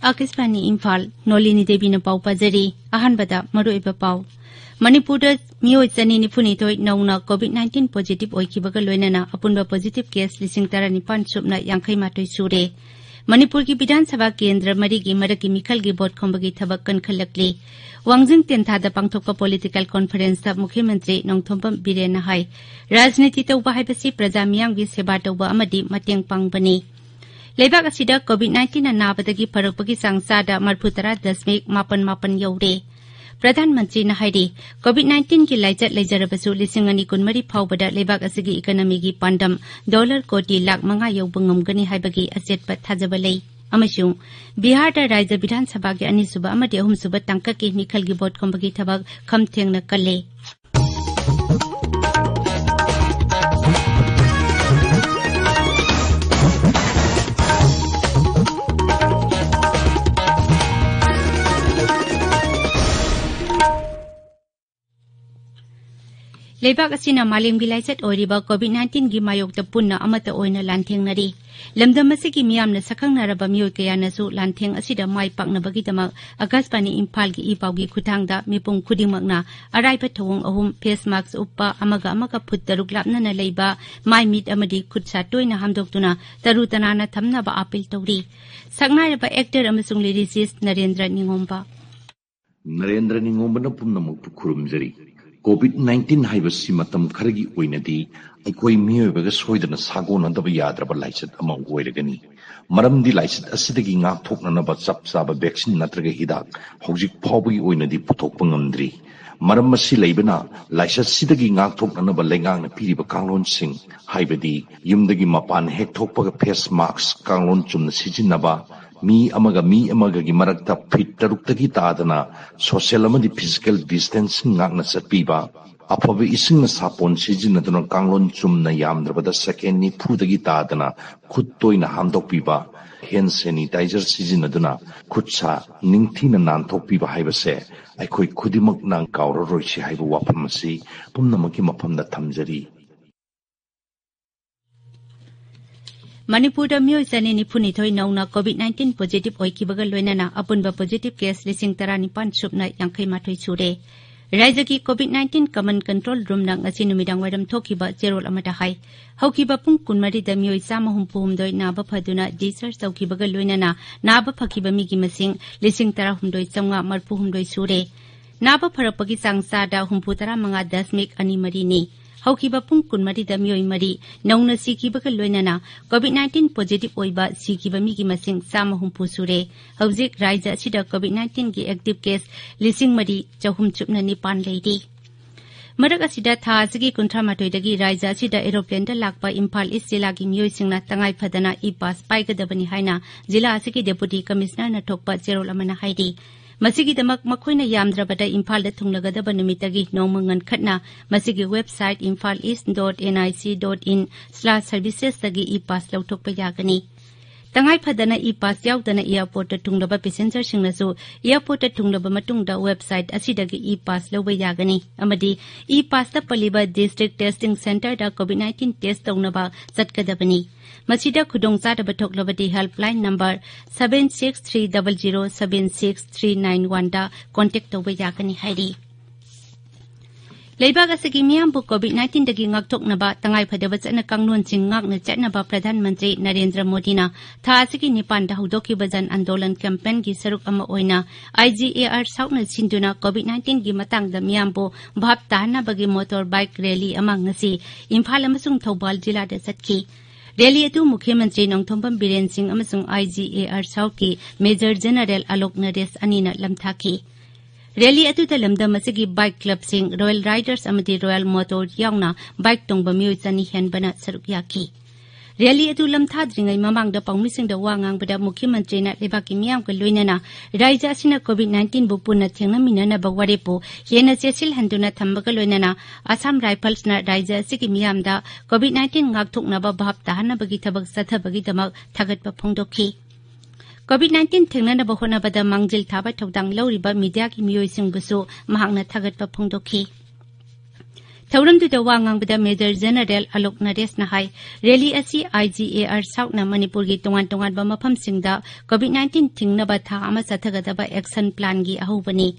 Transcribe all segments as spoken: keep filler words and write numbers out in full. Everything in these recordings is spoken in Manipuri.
ꯑꯥꯀꯥꯁꯕꯥꯅꯤ ꯏꯝꯐꯥꯜ, ꯅꯣꯂꯤꯅꯤ ꯗꯦꯕꯤꯅ ꯄꯥꯎ ꯄꯥꯖꯔꯤ꯫ ꯑꯍꯥꯟꯕꯗ ꯃꯔꯨꯑꯣꯏꯕ ꯄꯥꯎ꯫ ꯃꯅꯤꯄꯨꯔꯗ ꯃꯤꯑꯣꯏ ꯆꯅꯤ ꯅꯤꯐꯨꯅꯤꯊꯣꯏ ꯅꯧꯅ COVID nineteen positive ꯑꯣꯏꯈꯤꯕꯒ ꯂꯣꯏꯅꯅ ꯑꯄꯨꯟꯕ positive case ꯂꯤꯁꯤꯡ ꯇꯔꯥꯅꯤꯄꯥꯟ ꯁꯨꯞꯅ ꯌꯥꯡꯈꯩ ꯃꯥꯊꯣꯏ ꯁꯨꯔꯦ꯫ ꯃꯅꯤꯄꯨꯔꯒꯤ ꯕꯤꯙꯥꯟ ꯁꯚꯥ ꯀꯦꯟꯗ꯭ꯔ ꯃꯔꯤꯒꯤ ꯃꯔꯛꯀꯤ ꯃꯤꯈꯜꯒꯤ ꯚꯣꯠ ꯈꯣꯝꯕꯒꯤ ꯊꯕꯛ ꯀꯟꯈꯠꯂꯛꯂꯤ꯫ ꯋꯥꯡꯖꯤꯡ ꯇꯦꯟꯊꯥꯗ ꯄꯥꯡꯊꯣꯛꯄ political conferenceꯇ ꯃꯨꯈ꯭ꯌ ꯃꯟꯇ꯭ꯔꯤ ꯅꯣꯡꯊꯣꯝꯕꯝ ꯕꯤꯔꯦꯟꯅ ꯍꯥꯏ, ꯔꯥꯖꯅꯤꯇꯤ ꯇꯧꯕ ꯍꯥꯏꯕꯁꯤ ꯄ꯭ꯔꯖꯥ ꯃꯤꯌꯥꯝꯒꯤ ꯁꯦꯕꯥ ꯇꯧꯕ ꯑꯃꯗꯤ ꯃꯇꯦꯡ ꯄꯥꯡꯕꯅꯤ꯫ ꯂꯩꯕꯥꯛ ꯑꯁꯤꯗ COVID nineteenꯅ ꯅꯥꯕꯗꯒꯤ ꯐꯔꯛꯄꯒꯤ ꯆꯥꯡ ꯆꯥꯗ ꯃꯔꯤꯐꯨꯇꯔꯥ ꯗꯁꯃꯤꯛ ꯃꯥꯄꯟ ꯃꯥꯄꯟ ꯌꯧꯔꯦ꯫ ꯄ꯭ꯔꯙꯥꯟ ꯃꯟꯇ꯭ꯔꯤꯅ ꯍꯥꯏꯔꯤ, COVID nineteenꯒꯤ ꯂꯥꯏꯆꯠ ꯂꯩꯖꯔꯕꯁꯨ ꯂꯤꯁꯤꯡ ꯑꯅꯤ ꯀꯨꯟꯃꯔꯤ ꯐꯥꯎꯕꯗ ꯂꯩꯕꯥꯛ ꯑꯁꯤꯒꯤ economyꯒꯤ ꯄꯥꯟꯗꯝ dollar ꯀꯣꯇꯤ ꯂꯥꯈ ꯃꯉꯥ ꯌꯧꯕ ꯉꯝꯒꯅꯤ ꯍꯥꯏꯕꯒꯤ ꯑꯆꯦꯠꯄ ꯊꯥꯖꯕ ꯂꯩ꯫ ꯑꯃꯁꯨꯡ ꯕꯤꯍꯥꯔꯗ ꯔꯥꯖ꯭ꯌ ꯕꯤꯙꯥꯟ ꯁꯚꯥꯒꯤ ꯑꯅꯤꯁꯨꯕ ꯑꯃꯗꯤ ꯑꯍꯨꯝꯁꯨꯕ ꯇꯥꯡꯀꯛꯀꯤ ꯃꯤꯈꯜꯒꯤ ꯚꯣꯠ ꯈꯣꯝꯕꯒꯤ ꯊꯕꯛ ꯈꯝ ꯊꯦꯡꯅ ꯀꯜꯂꯦ꯫ ꯂꯩꯕꯥꯛ ꯑꯁꯤꯅ ꯃꯥꯂꯦꯝꯒꯤ ꯂꯥꯏꯆꯠ ꯑꯣꯏꯔꯤꯕ COVID nineteenꯒꯤ ꯃꯥꯌꯣꯛꯇ ꯄꯨꯟꯅ ꯑꯃꯠꯇ ꯑꯣꯏꯅ ꯂꯥꯟꯊꯦꯡꯅꯔꯤ꯫ ꯂꯝꯗꯝ ꯑꯁꯤꯒꯤ ꯃꯤꯌꯥꯝꯅ ꯁꯛꯈꯪꯅꯔꯕ ꯃꯤꯑꯣꯏ ꯀꯌꯥꯅꯁꯨ ꯂꯥꯟꯊꯦꯡ ꯑꯁꯤꯗ ꯃꯥꯏ ꯄꯥꯛꯅꯕꯒꯤꯗꯃꯛ ꯑꯥꯀꯥꯁꯕꯥꯅꯤ ꯏꯝꯐꯥꯜꯒꯤ ꯏ ꯄꯥꯎꯒꯤ ꯈꯨꯠꯊꯥꯡꯗ ꯃꯤꯄꯨꯝ ꯈꯨꯗꯤꯡꯃꯛꯅ ꯑꯔꯥꯏꯕ ꯊꯧꯑꯣꯡ ꯑꯍꯨꯝ, face mask ꯎꯞꯄ, ꯑꯃꯒ ꯑꯃꯒ ꯐꯨꯠ ꯇꯔꯨꯛ ꯂꯥꯞꯅꯅ ꯂꯩꯕ, ꯃꯥꯏ ꯃꯤꯠ ꯑꯃꯗꯤ ꯈꯨꯠ ꯁꯥ ꯇꯣꯏꯅ ꯍꯥꯝꯗꯣꯛꯇꯨꯅ ꯇꯔꯨ ꯇꯅꯥꯟꯅ ꯊꯝꯅꯕ ꯑꯥꯄꯤꯜ ꯇꯧꯔꯤ꯫ ꯁꯛꯅꯥꯏꯔꯕ actor ꯑꯃꯁꯨꯡ lyricist ꯅꯔꯦꯟꯗ꯭ꯔ ꯅꯤꯉꯣꯝꯕ꯫ ꯅꯔꯦꯟꯗ꯭ꯔ ꯅꯤꯉꯣꯝꯕꯅ ꯄꯨꯝꯅꯃꯛꯄꯨ ꯈꯨꯔꯨꯝꯖꯔꯤ꯫ COVID nineteen ꯍꯥꯏꯕꯁꯤ ꯃꯇꯝ ꯈꯔꯒꯤ ꯑꯣꯏꯅꯗꯤ ꯑꯩꯈꯣꯏ ꯃꯤꯑꯣꯏꯕꯒ ꯁꯣꯏꯗꯅ ꯁꯥꯒꯣꯟꯅꯗꯕ ꯌꯥꯗ꯭ꯔꯕ ꯂꯥꯏꯆꯠ ꯑꯃ ꯑꯣꯏꯔꯒꯅꯤ꯫ ꯃꯔꯝꯗꯤ ꯂꯥꯏꯆꯠ ꯑꯁꯤꯗꯒꯤ ꯉꯥꯛꯊꯣꯛꯅꯅꯕ ꯆꯞ ꯆꯥꯕ vaccine ꯅꯠꯇ꯭ꯔꯒ ꯍꯤꯗꯥꯛ ꯍꯧꯖꯤꯛ ꯐꯥꯎꯕꯒꯤ ꯑꯣꯏꯅꯗꯤ ꯄꯨꯊꯣꯛꯄ ꯉꯝꯗ꯭ꯔꯤ꯫ ꯃꯔꯝ ꯑꯁꯤ ꯂꯩꯕꯅ ꯂꯥꯏꯆꯠꯁꯤꯗꯒꯤ ꯉꯥꯛꯊꯣꯛꯅꯅꯕ ꯂꯩꯉꯥꯛꯅ ꯄꯤꯔꯤꯕ ꯀꯥꯡꯂꯣꯟꯁꯤꯡ, ꯍꯥꯏꯕꯗꯤ ꯌꯨꯝꯗꯒꯤ ꯃꯄꯥꯟ ꯍꯦꯛ ꯊꯣꯛꯄꯒ face mask ꯀꯥꯡꯂꯣꯟ ꯆꯨꯝꯅ ꯁꯤꯖꯤꯟꯅꯕ, ꯃꯤ ꯑꯃꯒ ꯃꯤ ꯑꯃꯒꯒꯤ ꯃꯔꯛꯇ feet ꯇꯔꯨꯛꯇꯒꯤ ꯇꯥꯗꯅ social ꯑꯃꯗꯤ physical distancing ꯉꯥꯛꯅ ꯆꯠꯄꯤꯕ, ꯑꯐꯕ ꯏꯁꯤꯡꯅ ꯁꯥꯄꯣꯟ ꯁꯤꯖꯤꯟꯅꯗꯨꯅ ꯀꯥꯡꯂꯣꯟ ꯆꯨꯝꯅ ꯌꯥꯝꯗ꯭ꯔꯕꯗ second ꯅꯤꯐꯨꯗꯒꯤ ꯇꯥꯗꯅ ꯈꯨꯠ ꯇꯣꯏꯅ ꯍꯥꯝꯗꯣꯛꯄꯤꯕ, hand sanitizer ꯁꯤꯖꯤꯟꯅꯗꯨꯅ ꯈꯨꯠ ꯁꯥ ꯅꯤꯡꯊꯤꯅ ꯅꯥꯟꯊꯣꯛꯄꯤꯕ ꯍꯥꯏꯕꯁꯦ ꯑꯩꯈꯣꯏ ꯈꯨꯗꯤꯡꯃꯛꯅ ꯀꯥꯎꯔꯔꯣꯏꯁꯤ ꯍꯥꯏꯕ ꯋꯥꯐꯝ ꯑꯁꯤ ꯄꯨꯝꯅꯃꯛꯀꯤ ꯃꯐꯝꯗ ꯊꯝꯖꯔꯤ꯫ ꯃꯅꯤꯄꯨꯔꯗ ꯃꯤꯑꯣꯏ ꯆꯅꯤ ꯅꯤꯐꯨ ꯅꯤꯊꯣꯏ ꯅꯧꯅ COVID nineteen positive ꯑꯣꯏꯈꯤꯕꯒ ꯂꯣꯏꯅꯅ ꯑꯄꯨꯟꯕ positive case ꯂꯤꯁꯤꯡ ꯇꯔꯥꯅꯤꯄꯥꯟ ꯁꯨꯞꯅ ꯌꯥꯡꯈꯩ ꯃꯥꯊꯣꯏ ꯁꯨꯔꯦ꯫ ꯔꯥꯖ꯭ꯌꯒꯤ COVID nineteen common control roomꯅ ꯉꯁꯤ ꯅꯨꯃꯤꯗꯥꯡ ꯋꯥꯏꯔꯝ ꯊꯣꯛꯈꯤꯕ ꯆꯦꯔꯣꯜ ꯑꯃꯗ ꯍꯥꯏ, ꯍꯧꯈꯤꯕ ꯄꯨꯡ ꯀꯨꯟꯃꯔꯤꯗ ꯃꯤꯑꯣꯏ ꯆꯥꯝꯃ ꯍꯨꯝꯐꯨ ꯍꯨꯝꯗꯣꯏ ꯅꯥꯕ ꯐꯗꯨꯅ discharge ꯇꯧꯈꯤꯕꯒ ꯂꯣꯏꯅꯅ ꯅꯥꯕ ꯐꯈꯤꯕ ꯃꯤꯒꯤ ꯃꯁꯤꯡ ꯂꯤꯁꯤꯡ ꯇꯔꯥꯍꯨꯝꯗꯣꯏ ꯆꯥꯝꯃꯉꯥ ꯃꯔꯤꯐꯨ ꯍꯨꯝꯗꯣꯏ ꯁꯨꯔꯦ꯫ ꯅꯥꯕ ꯐꯔꯛꯄꯒꯤ ꯆꯥꯡ ꯆꯥꯗ ꯍꯨꯝꯐꯨ ꯇꯔꯥ ꯃꯉꯥ ꯗꯁꯃꯤꯛ ꯑꯅꯤ ꯃꯔꯤꯅꯤ꯫ ꯍꯧꯈꯤꯕ ꯄꯨꯡ ꯀꯨꯟꯃꯔꯤꯗ ꯃꯤꯑꯣꯏ ꯃꯔꯤ ꯅꯧꯅ ꯁꯤꯈꯤꯕꯒ ꯂꯣꯏꯅꯅ COVID nineteen positive ꯑꯣꯏꯕ ꯁꯤꯈꯤꯕ ꯃꯤꯒꯤ ꯃꯁꯤꯡ ꯆꯥꯝꯃ ꯍꯨꯝꯐꯨ ꯁꯨꯔꯦ꯫ ꯍꯧꯖꯤꯛ ꯔꯥꯖ꯭ꯌ ꯑꯁꯤꯗ COVID nineteenꯒꯤ active case ꯂꯤꯁꯤꯡ ꯃꯔꯤ ꯆꯍꯨꯝ ꯁꯨꯞꯅ ꯅꯤꯄꯥꯟ ꯂꯩꯔꯤ꯫ ꯃꯔꯛ ꯑꯁꯤꯗ, ꯊꯥ ꯑꯁꯤꯒꯤ ꯀꯨꯟꯊ꯭ꯔꯥ ꯃꯥꯊꯣꯏꯗꯒꯤ ꯔꯥꯖ꯭ꯌ ꯑꯁꯤꯗ aeroplaneꯗ ꯂꯥꯛꯄ ꯏꯝꯐꯥꯜ ꯏꯁ ꯖꯤꯂꯥꯒꯤ ꯃꯤꯑꯣꯏꯁꯤꯡꯅ ꯇꯉꯥꯏ ꯐꯗꯅ E-pass ꯄꯥꯏꯒꯗꯕꯅꯤ ꯍꯥꯏꯅ ꯖꯤꯂꯥ ꯑꯁꯤꯒꯤ Deputy Commissionerꯅ ꯊꯣꯛꯄ ꯆꯦꯔꯣꯜ ꯑꯃꯅ ꯍꯥꯏꯔꯤ꯫ ꯃꯁꯤꯒꯤꯗꯃꯛ ꯃꯈꯣꯏꯅ ꯌꯥꯝꯗ꯭ꯔꯕꯗ ꯏꯝꯐꯥꯜꯗ ꯊꯨꯡꯂꯒꯗꯕ ꯅꯨꯃꯤꯠꯇꯒꯤ ꯅꯣꯡꯃ ꯉꯟꯈꯠꯅ ꯃꯁꯤꯒꯤ website imphaleast dot nic dot in slash servicesꯇꯒꯤ E-pass ꯂꯧꯊꯣꯛꯄ ꯌꯥꯒꯅꯤ꯫ ꯇꯉꯥꯏ ꯐꯗꯅ E-pass ꯌꯥꯎꯗꯅ airportꯇ ꯊꯨꯡꯂꯕ passengerꯁꯤꯡꯅꯁꯨ airportꯇ ꯊꯨꯡꯂꯕ ꯃꯇꯨꯡꯗ website ꯑꯁꯤꯗꯒꯤ E-pass ꯂꯧꯕ ꯌꯥꯒꯅꯤ ꯑꯃꯗꯤ E-passꯇ ꯄꯜꯂꯤꯕ district testing centreꯗ COVID nineteen test ꯇꯧꯅꯕ ꯆꯠꯀꯗꯕꯅꯤ꯫ ꯃꯁꯤꯗ ꯈꯨꯗꯣꯡꯆꯥꯗꯕ ꯊꯣꯛꯂꯕꯗꯤ helpline number seven six three double zero seven six three nine oneꯗ contact ꯇꯧꯕ ꯌꯥꯒꯅꯤ ꯍꯥꯏꯔꯤ꯫ ꯂꯩꯕꯥꯛ ꯑꯁꯤꯒꯤ ꯃꯤꯌꯥꯝꯕꯨ COVID nineteenꯗꯒꯤ ꯉꯥꯛꯊꯣꯛꯅꯕ ꯇꯉꯥꯏꯐꯗꯕ ꯆꯠꯅ ꯀꯥꯡꯂꯣꯟꯁꯤꯡ ꯉꯥꯛꯅ ꯆꯠꯅꯕ ꯄ꯭ꯔꯙꯥꯟ ꯃꯟꯇ꯭ꯔꯤ ꯅꯔꯦꯟꯗ꯭ꯔ ꯃꯣꯗꯤꯅ ꯊꯥ ꯑꯁꯤꯒꯤ ꯅꯤꯄꯥꯟꯗ ꯍꯧꯗꯣꯛꯈꯤꯕ ꯖꯟ ꯑꯟꯗꯣꯂꯟ campaignꯒꯤ ꯁꯔꯨꯛ ꯑꯃ ꯑꯣꯏꯅ IGAR ꯁꯥꯎꯠꯅ ꯁꯤꯟꯗꯨꯅ COVID nineteenꯒꯤ ꯃꯇꯥꯡꯗ ꯃꯤꯌꯥꯝꯕꯨ ꯚꯥꯞ ꯇꯥꯍꯟꯅꯕꯒꯤ motor bike rally ꯑꯃ ꯉꯁꯤ ꯏꯝꯐꯥꯜ ꯑꯃꯁꯨꯡ ꯊꯧꯕꯥꯜ ꯖꯤꯂꯥꯗ ꯆꯠꯈꯤ꯫ Rally ꯑꯗꯨ ꯃꯨꯈ꯭ꯌ ꯃꯟꯇ꯭ꯔꯤ ꯅꯣꯡꯊꯣꯝꯕꯝ ꯕꯤꯔꯦꯟ ꯁꯤꯡ ꯑꯃꯁꯨꯡ IGAR ꯁꯥꯎꯠꯀꯤ Major General ꯑꯂꯣꯛ ꯅꯔꯦꯁ ꯑꯅꯤꯅ ꯂꯝꯊꯥꯈꯤ꯫ Rally ꯑꯗꯨꯗ ꯂꯝꯗꯝ ꯑꯁꯤꯒꯤ bike clubꯁꯤꯡ, Royal Riders ꯑꯃꯗꯤ Royal Motor ꯌꯥꯎꯅ bike ꯇꯣꯡꯕ ꯃꯤꯑꯣꯏ ꯆꯅꯤ ꯍꯦꯟꯕꯅ ꯁꯔꯨꯛ ꯌꯥꯈꯤ꯫ Rally ꯑꯗꯨ ꯂꯝꯊꯥꯗ꯭ꯔꯤꯉꯩ ꯃꯃꯥꯡꯗ ꯄꯥꯎꯃꯤꯁꯤꯡꯗ ꯋꯥ ꯉꯥꯡꯕꯗ ꯃꯨꯈ꯭ꯌ ꯃꯟꯇ꯭ꯔꯤꯅ ꯂꯩꯕꯥꯛꯀꯤ ꯃꯤꯌꯥꯝꯒ ꯂꯣꯏꯅꯅ ꯔꯥꯖ꯭ꯌ ꯑꯁꯤꯅ COVID nineteenꯕꯨ ꯄꯨꯟꯅ ꯊꯦꯡꯅꯃꯤꯟꯅꯅꯕ ꯋꯥꯔꯦꯞꯄꯨ ꯍꯦꯟꯅ ꯆꯦꯠꯁꯤꯜꯍꯟꯗꯨꯅ ꯊꯝꯕꯒ ꯂꯣꯏꯅꯅ Assam Riflesꯅ ꯔꯥꯖ꯭ꯌ ꯑꯁꯤꯒꯤ ꯃꯤꯌꯥꯝꯗ COVID nineteen ꯉꯥꯛꯊꯣꯛꯅꯕ ꯚꯥꯞ ꯇꯥꯍꯟꯅꯕꯒꯤ ꯊꯕꯛ ꯆꯠꯊꯕꯒꯤꯗꯃꯛ ꯊꯥꯒꯠꯄ ꯐꯣꯡꯗꯣꯛꯈꯤ꯫ COVID nineteen ꯊꯦꯡꯅꯅꯕ ꯍꯣꯠꯅꯕꯗ ꯃꯥꯡꯖꯤꯜ ꯊꯥꯕ ꯊꯧꯗꯥꯡ ꯂꯧꯔꯤꯕ mediaꯒꯤ ꯃꯤꯑꯣꯏꯁꯤꯡꯕꯨꯁꯨ ꯃꯍꯥꯛꯅ ꯊꯥꯒꯠꯄ ꯐꯣꯡꯗꯣꯛꯈꯤ꯫ ꯊꯧꯔꯝꯗꯨꯗ ꯋꯥ ꯉꯥꯡꯕꯗ Major General ꯑꯂꯣꯛ ꯅꯔꯦꯁꯅ ꯍꯥꯏ, rally ꯑꯁꯤ I G A R Southꯅ ꯃꯅꯤꯄꯨꯔꯒꯤ ꯇꯣꯉꯥꯟ ꯇꯣꯉꯥꯟꯕ ꯃꯐꯝꯁꯤꯡꯗ COVID nineteen ꯊꯤꯡꯅꯕ ꯊꯥ ꯑꯃ ꯆꯠꯊꯒꯗꯕ action planꯒꯤ ꯑꯍꯧꯕꯅꯤ꯫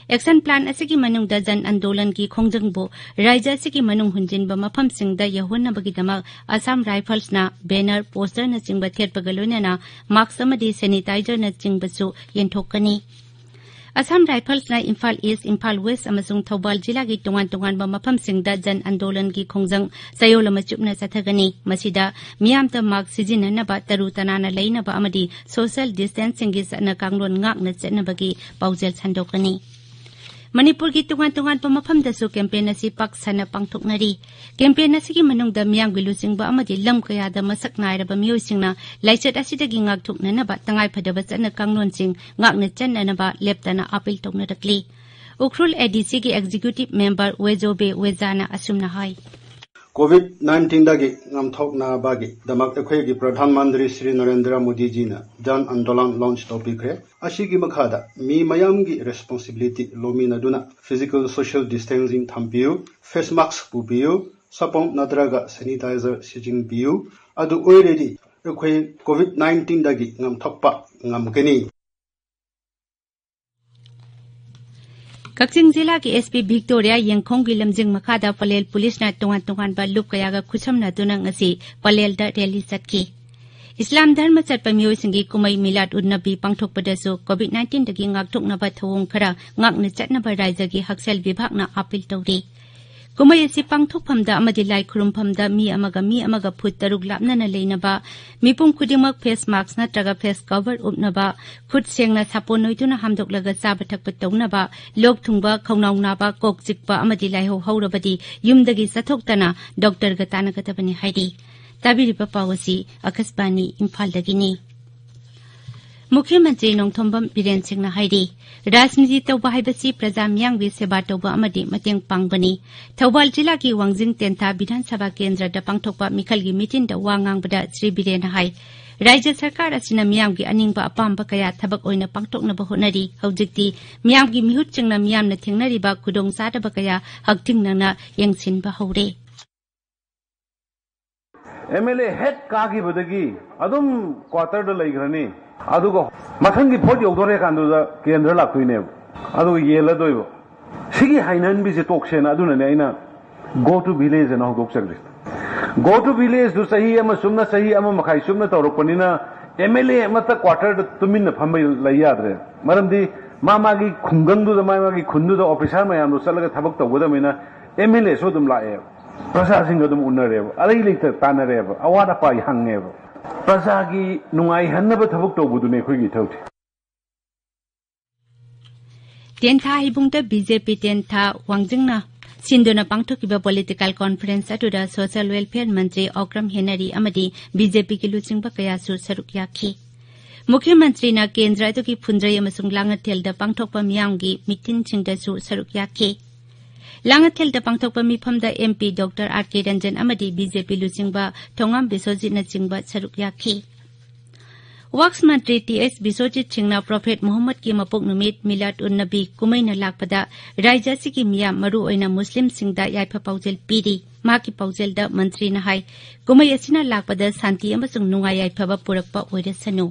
Action plan ꯑꯁꯤꯒꯤ ꯃꯅꯨꯡꯗ ꯖꯟ ꯑꯟꯗꯣꯂꯟꯒꯤ ꯈꯣꯡꯖꯪꯕꯨ ꯔꯥꯖ꯭ꯌ ꯑꯁꯤꯒꯤ ꯃꯅꯨꯡ ꯍꯨꯟꯖꯤꯟꯕ ꯃꯐꯝꯁꯤꯡꯗ ꯌꯧꯍꯟꯅꯕꯒꯤꯗꯃꯛ Assam Riflesꯅ banner, posterꯅꯆꯤꯡꯕ ꯊꯦꯠꯄꯒ ꯂꯣꯏꯅꯅ mask ꯑꯃꯗꯤ sanitizerꯅꯆꯤꯡꯕꯁꯨ ꯌꯦꯟꯊꯣꯛꯀꯅꯤ꯫ Assam Riflesꯅ Imphal East, Imphal West ꯑꯃꯁꯨꯡ ꯊꯧꯕꯥꯜ ꯖꯤꯂꯥꯒꯤ ꯇꯣꯉꯥꯟ ꯇꯣꯉꯥꯟꯕ ꯃꯐꯝꯁꯤꯡꯗ ꯖꯟ ꯑꯟꯗꯣꯂꯟꯒꯤ ꯈꯣꯡꯖꯪ ꯆꯌꯣꯜ ꯑꯃ ꯆꯨꯞꯅ ꯆꯠꯊꯒꯅꯤ꯫ ꯃꯁꯤꯗ ꯃꯤꯌꯥꯝꯗ mask ꯁꯤꯖꯤꯟꯅꯅꯕ, ꯇꯔꯨ ꯇꯅꯥꯟꯅ ꯂꯩꯅꯕ ꯑꯃꯗꯤ social distancingꯒꯤ ꯆꯠꯅ ꯀꯥꯡꯂꯣꯟ ꯉꯥꯛꯅ ꯆꯠꯅꯕꯒꯤ ꯄꯥꯎꯖꯦꯜ ꯁꯟꯗꯣꯛꯀꯅꯤ꯫ ꯃꯅꯤꯄꯨꯔꯒꯤ ꯇꯣꯉꯥꯟ ꯇꯣꯉꯥꯟꯕ ꯃꯐꯝꯗꯁꯨ campaign ꯑꯁꯤ ꯄꯥꯛ ꯁꯟꯅ ꯄꯥꯡꯊꯣꯛꯅꯔꯤ꯫ Campaign ꯑꯁꯤꯒꯤ ꯃꯅꯨꯡꯗ ꯃꯤꯌꯥꯝꯒꯤ ꯂꯨꯆꯤꯡꯕ ꯑꯃꯗꯤ ꯂꯝ ꯀꯌꯥꯗ ꯃꯁꯛ ꯅꯥꯏꯔꯕ ꯃꯤꯑꯣꯏꯁꯤꯡꯅ ꯂꯥꯏꯆꯠ ꯑꯁꯤꯗꯒꯤ ꯉꯥꯛꯊꯣꯛꯅꯅꯕ ꯇꯉꯥꯏꯐꯗꯕ ꯆꯠꯅ ꯀꯥꯡꯂꯣꯟꯁꯤꯡ ꯉꯥꯛꯅ ꯆꯠꯅꯅꯕ ꯂꯦꯞꯇꯅ appeal ꯇꯧꯅꯔꯛꯂꯤ꯫ Ukhrul A D Cꯒꯤ Executive Member ꯋꯦꯖꯣꯕꯦ ꯋꯦꯖꯥꯅ ꯑꯁꯨꯝꯅ ꯍꯥꯏ꯫ COVID nineteenꯗꯒꯤ ꯉꯥꯝꯊꯣꯛꯅꯕꯒꯤꯗꯃꯛ ꯑꯩꯈꯣꯏꯒꯤ ꯄ꯭ꯔꯙꯥꯟ ꯃꯟꯇ꯭ꯔꯤ ꯁ꯭ꯔꯤ ꯅꯔꯦꯟꯗ꯭ꯔ ꯃꯣꯗꯤꯖꯤꯅ ꯖꯟ ꯑꯟꯗꯣꯂꯟ launch ꯇꯧꯕꯤꯈ꯭ꯔꯦ꯫ ꯑꯁꯤꯒꯤ ꯃꯈꯥꯗ ꯃꯤ ꯃꯌꯥꯝꯒꯤ responsibility ꯂꯧꯃꯤꯟꯅꯗꯨꯅ physical social distancing ꯊꯝꯕꯤꯌꯨ, face mask ꯄꯨꯕꯤꯌꯨ, ꯁꯥꯄꯣꯟ ꯅꯠꯇ꯭ꯔꯒ sanitizer ꯁꯤꯖꯤꯟꯅꯕꯤꯌꯨ꯫ ꯑꯗꯨ ꯑꯣꯏꯔꯗꯤ ꯑꯩꯈꯣꯏ COVID nineteenꯗꯒꯤ ꯉꯥꯝꯊꯣꯛꯄ ꯉꯝꯒꯅꯤ꯫ ꯀꯛꯆꯤꯡ ꯖꯤꯂꯥꯒꯤ S P ꯚꯤꯛꯇꯣꯔꯤꯌꯥ ꯌꯦꯡꯈꯣꯡꯒꯤ ꯂꯝꯖꯤꯡ ꯃꯈꯥꯗ ꯄꯂꯦꯜ ꯄꯨꯂꯤꯁꯅ ꯇꯣꯉꯥꯟ ꯇꯣꯉꯥꯟꯕ ꯂꯨꯞ ꯀꯌꯥꯒ ꯈꯨꯠꯁꯝꯅꯗꯨꯅ ꯉꯁꯤ ꯄꯂꯦꯜꯗ rally ꯆꯠꯈꯤ꯫ ꯏꯁꯂꯥꯝ ꯙꯔꯃ ꯆꯠꯄ ꯃꯤꯑꯣꯏꯁꯤꯡꯒꯤ ꯀꯨꯝꯍꯩ ꯃꯤꯂꯥꯗ ꯎꯟ ꯅꯕꯤ ꯄꯥꯡꯊꯣꯛꯄꯗꯁꯨ COVID nineteenꯗꯒꯤ ꯉꯥꯛꯊꯣꯛꯅꯕ ꯊꯧꯑꯣꯡ ꯈꯔ ꯉꯥꯛꯅ ꯆꯠꯅꯕ ꯔꯥꯖ꯭ꯌꯒꯤ ꯍꯛꯁꯦꯜ ꯕꯤꯚꯥꯒꯅ appeal ꯇꯧꯔꯤ꯫ ꯀꯨꯝꯍꯩ ꯑꯁꯤ ꯄꯥꯡꯊꯣꯛꯐꯝꯗ ꯑꯃꯗꯤ ꯂꯥꯏ ꯈꯨꯔꯨꯝꯐꯝꯗ ꯃꯤ ꯑꯃꯒ ꯃꯤ ꯑꯃꯒ ꯐꯨꯠ ꯇꯔꯨꯛ ꯂꯥꯞꯅꯅ ꯂꯩꯅꯕ, ꯃꯤꯄꯨꯝ ꯈꯨꯗꯤꯡꯃꯛ face mask ꯅꯠꯇ꯭ꯔꯒ face cover ꯎꯞꯅꯕ, ꯈꯨꯠ ꯁꯦꯡꯅ ꯁꯥꯄꯣꯟ ꯅꯣꯏꯗꯨꯅ ꯍꯥꯝꯗꯣꯛꯂꯒ ꯆꯥꯕ ꯊꯛꯄ ꯇꯧꯅꯕ, ꯂꯣꯛ ꯊꯨꯡꯕ, ꯈꯧꯅꯥꯎ ꯅꯥꯕ, ꯀꯣꯛ ꯆꯤꯛꯄ ꯑꯃꯗꯤ ꯂꯥꯏꯍꯧ ꯍꯧꯔꯕꯗꯤ ꯌꯨꯝꯗꯒꯤ ꯆꯠꯊꯣꯛꯇꯅ doctorꯒ ꯇꯥꯟꯅꯒꯗꯕꯅꯤ ꯍꯥꯏꯔꯤ꯫ ꯇꯥꯕꯤꯔꯤꯕ ꯄꯥꯎ ꯑꯁꯤ ꯑꯀꯥꯁꯕꯥꯅꯤ ꯏꯝꯐꯥꯜꯗꯒꯤꯅꯤ꯫ ꯃꯨꯈ꯭ꯌ ꯃꯟꯇ꯭ꯔꯤ ꯅꯣꯡꯊꯣꯝꯕꯝ ꯕꯤꯔꯦꯟ ꯁꯤꯡꯅ ꯍꯥꯏꯔꯤ, ꯔꯥꯖꯅꯤꯇꯤ ꯇꯧꯕ ꯍꯥꯏꯕꯁꯤ ꯄ꯭ꯔꯖꯥ ꯃꯤꯌꯥꯝꯒꯤ ꯁꯦꯕꯥ ꯇꯧꯕ ꯑꯃꯗꯤ ꯃꯇꯦꯡ ꯄꯥꯡꯕꯅꯤ꯫ ꯊꯧꯕꯥꯜ ꯖꯤꯂꯥꯒꯤ ꯋꯥꯡꯖꯤꯡ ꯇꯦꯟꯊꯥ ꯕꯤꯙꯥꯟ ꯁꯚꯥ ꯀꯦꯟꯗ꯭ꯔꯗ ꯄꯥꯡꯊꯣꯛꯄ ꯃꯤꯈꯜꯒꯤ ꯃꯤꯇꯤꯟꯗ ꯋꯥ ꯉꯥꯡꯕꯗ ꯁ꯭ꯔꯤ ꯕꯤꯔꯦꯟꯅ ꯍꯥꯏ, ꯔꯥꯖ꯭ꯌ ꯁꯔꯀꯥꯔ ꯑꯁꯤꯅ ꯃꯤꯌꯥꯝꯒꯤ ꯑꯅꯤꯡꯕ ꯑꯄꯥꯝꯕ ꯀꯌꯥ ꯊꯕꯛ ꯑꯣꯏꯅ ꯄꯥꯡꯊꯣꯛꯅꯕ ꯍꯣꯠꯅꯔꯤ꯫ ꯍꯧꯖꯤꯛꯇꯤ ꯃꯤꯌꯥꯝꯒꯤ ꯃꯤꯍꯨꯠꯁꯤꯡꯅ ꯃꯤꯌꯥꯝꯅ ꯊꯦꯡꯅꯔꯤꯕ ꯈꯨꯗꯣꯡꯆꯥꯗꯕ ꯀꯌꯥ ꯍꯛꯊꯦꯡꯅꯅ ꯌꯦꯡꯁꯤꯟꯕ ꯍꯧꯔꯦ꯫ ꯑꯦꯝ ꯑꯦꯜ ꯑꯦ ꯍꯦꯛ ꯀꯥꯈꯤꯕꯗꯒꯤ ꯑꯗꯨꯝ ꯀ꯭ꯋꯥꯇꯔꯗ ꯂꯩꯈ꯭ꯔꯅꯤ꯫ ꯑꯗꯨꯒ ꯃꯊꯪꯒꯤ ꯚꯣꯠ ꯌꯧꯗꯣꯔꯦ ꯀꯥꯟꯗꯨꯗ ꯀꯦꯟꯗ꯭ꯔ ꯂꯥꯛꯇꯣꯏꯅꯦꯕ꯫ ꯑꯗꯨꯒ ꯌꯦꯜꯂꯗꯣꯏꯕ꯫ ꯁꯤꯒꯤ ꯍꯥꯏꯅꯍꯟꯕꯤꯁꯦ ꯇꯣꯛꯁꯦꯅ ꯑꯗꯨꯅꯅꯦ ꯑꯩꯅ "Go to village" ꯑꯅ ꯍꯧꯗꯣꯛꯆꯈ꯭ꯔꯤꯁꯦ꯫ "Go to village" ꯗꯨ ꯆꯍꯤ ꯑꯃ ꯆꯨꯞꯅ, ꯆꯍꯤ ꯑꯃ ꯃꯈꯥꯏ ꯆꯨꯞꯅ ꯇꯧꯔꯛꯄꯅꯤꯅ ꯑꯦꯝ ꯑꯦꯜ ꯑꯦ ꯑꯃꯠꯇ ꯀ꯭ꯋꯥꯇꯔꯗ ꯇꯨꯃꯤꯟꯅ ꯐꯝꯕ ꯂꯩ ꯌꯥꯗ꯭ꯔꯦ꯫ ꯃꯔꯝꯗꯤ ꯃꯥ ꯃꯥꯒꯤ ꯈꯨꯡꯒꯪꯗꯨꯗ, ꯃꯥ ꯃꯥꯒꯤ ꯈꯨꯟꯗꯨꯗ ꯑꯣꯐꯤꯁꯥꯔ ꯃꯌꯥꯝꯗꯣ ꯆꯠꯂꯒ ꯊꯕꯛ ꯇꯧꯒꯗꯕꯅꯤꯅ ꯑꯦꯝ ꯑꯦꯜ ꯑꯦꯁꯨ ꯑꯗꯨꯝ ꯂꯥꯛꯑꯦꯕ꯫ ꯄ꯭ꯔꯖꯥꯁꯤꯡꯒ ꯑꯗꯨꯝ ꯎꯅꯔꯦꯕ꯫ ꯑꯔꯩ ꯂꯩꯇ ꯇꯥꯟꯅꯔꯦꯕ꯫ ꯑꯋꯥꯠ ꯑꯄꯥ ꯍꯪꯉꯦꯕ꯫ ꯄ꯭ꯔꯖꯥꯒꯤ ꯅꯨꯡꯉꯥꯏꯍꯟꯅꯕ ꯊꯕꯛ ꯇꯧꯕꯗꯨꯅꯦ ꯑꯩꯈꯣꯏꯒꯤ ꯏꯊꯧꯗꯤ꯫ ꯇꯦꯟꯊꯥ ꯍꯩꯕꯨꯡꯗ ꯕꯤ ꯖꯦ ꯄꯤ ꯇꯦꯟꯊꯥ ꯋꯥꯡꯖꯤꯡꯅ ꯁꯤꯟꯗꯨꯅ ꯄꯥꯡꯊꯣꯛꯈꯤꯕ ꯄꯣꯂꯤꯇꯤꯀꯦꯜ ꯀꯣꯟꯐꯔꯦꯟꯁ ꯑꯗꯨꯗ ꯁꯣꯁꯤꯌꯦꯜ ꯋꯦꯜꯐꯤꯌꯔ ꯃꯟꯇ꯭ꯔꯤ ꯑꯣꯀ꯭ꯔꯝ ꯍꯦꯅꯔꯤ ꯑꯃꯗꯤ ꯕꯤ ꯖꯦ ꯄꯤꯒꯤ ꯂꯨꯆꯤꯡꯕ ꯀꯌꯥꯁꯨ ꯁꯔꯨꯛ ꯌꯥꯈꯤ꯫ ꯃꯨꯈ꯭ꯌ ꯃꯟꯇ꯭ꯔꯤꯅ ꯀꯦꯟꯗ꯭ꯔ ꯑꯗꯨꯒꯤ ꯐꯨꯟꯗ꯭ꯔꯩ ꯑꯃꯁꯨꯡ ꯂꯥꯡꯉꯊꯦꯜꯗ ꯄꯥꯡꯊꯣꯛꯄ ꯃꯤꯌꯥꯝꯒꯤ ꯃꯤꯇꯤꯟꯁꯤꯡꯗꯁꯨ ꯁꯔꯨꯛ ꯌꯥꯈꯤ꯫ ꯂꯥꯡꯉꯊꯦꯜꯗ ꯄꯥꯡꯊꯣꯛꯄ ꯃꯤꯐꯝꯗ ꯑꯦꯝ ꯄꯤ ꯗꯣꯛꯇꯔ ꯑꯥꯔ ꯀꯦ ꯔꯟꯖꯟ ꯑꯃꯗꯤ ꯕꯤ ꯖꯦ ꯄꯤ ꯂꯨꯆꯤꯡꯕ ꯊꯣꯉꯥꯝ ꯕꯤꯁꯣꯖꯤꯠꯅꯆꯤꯡꯕ ꯁꯔꯨꯛ ꯌꯥꯈꯤ꯫ ꯋꯥꯛꯁ ꯃꯟꯇ꯭ꯔꯤ ꯇꯤ ꯑꯦꯁ ꯕꯤꯁꯣꯖꯤꯠ ꯁꯤꯡꯅ ꯄ꯭ꯔꯣꯐꯦꯠ ꯃꯨꯍꯝꯃꯗꯀꯤ ꯃꯄꯣꯛ ꯅꯨꯃꯤꯠ ꯃꯤꯂꯥꯗ ꯎꯟ ꯅꯕꯤ ꯀꯨꯝꯍꯩꯅ ꯂꯥꯛꯄꯗ ꯔꯥꯖ꯭ꯌ ꯑꯁꯤꯒꯤ ꯃꯤꯌꯥꯝ, ꯃꯔꯨꯑꯣꯏꯅ ꯃꯨꯁꯂꯤꯝꯁꯤꯡꯗ ꯌꯥꯏꯐ ꯄꯥꯎꯖꯦꯜ ꯄꯤꯔꯤ꯫ ꯃꯍꯥꯛꯀꯤ ꯄꯥꯎꯖꯦꯜꯗ ꯃꯟꯇ꯭ꯔꯤꯅ ꯍꯥꯏ, ꯀꯨꯝꯍꯩ ꯑꯁꯤꯅ ꯂꯥꯛꯄꯗ ꯁꯥꯟꯇꯤ ꯑꯃꯁꯨꯡ ꯅꯨꯡꯉꯥꯏ ꯌꯥꯏꯐꯕ ꯄꯨꯔꯛꯄ ꯑꯣꯏꯔꯁꯅꯨ꯫